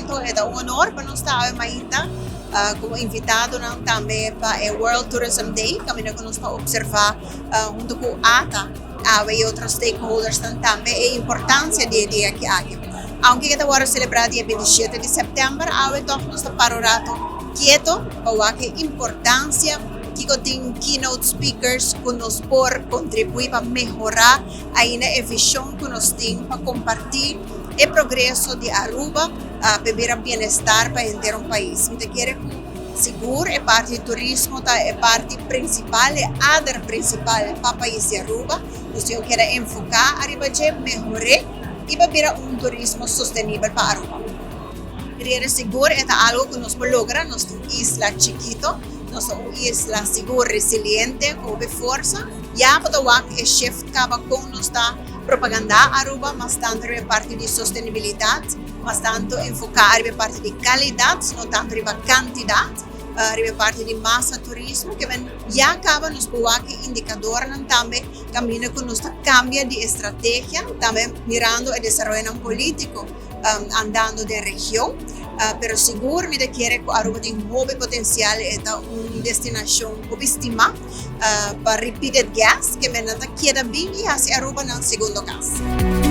momento. E ta un honor pa nos ta mainta como invitado tambe pa e World Tourism Day, caminda cu nos ta observa hunto cu ATA y otro stakeholders tambe e importancia di e dia aki. Aunke cu ta celebra dia 27 di september, awe toch nos ta para un rato keto pa e importancia cu tin keynote speakers cu nos por contribui pa mehora ainda e vision cu nos tin pa comparti e progreso di Aruba pa bira bienestar pa henter un pais. Mi kier sigur e parti di turismo ta e parti principal, e ader principal pa e pais di Aruba. Nos kier enfoca ariba dje, mehora y pa bira un turismo sostenibel pa Aruba. Kier sigur e algo cu nos por logra, nos ta un isla chikito, nos ta un isla sigur resiliente, cu forsa. Ya pa e shift caba cu nos ta propaganda Aruba, mas tanto e parti di sostenibilidad, mas tanto enfoca e parti di calidad, no tanto e cantidad, e parti di massa turismo, kiermen ya caba nos por indicador tambe, caminda cu nos cambia di estrategia, tambe mirando e desaroyo politico andando den region, pero sigur mi kier cu Aruba tin hopi potencial, ta un destinacion estima pa repeated guests, kiermen nan ta keda bin y haci Aruba nan segundo cas.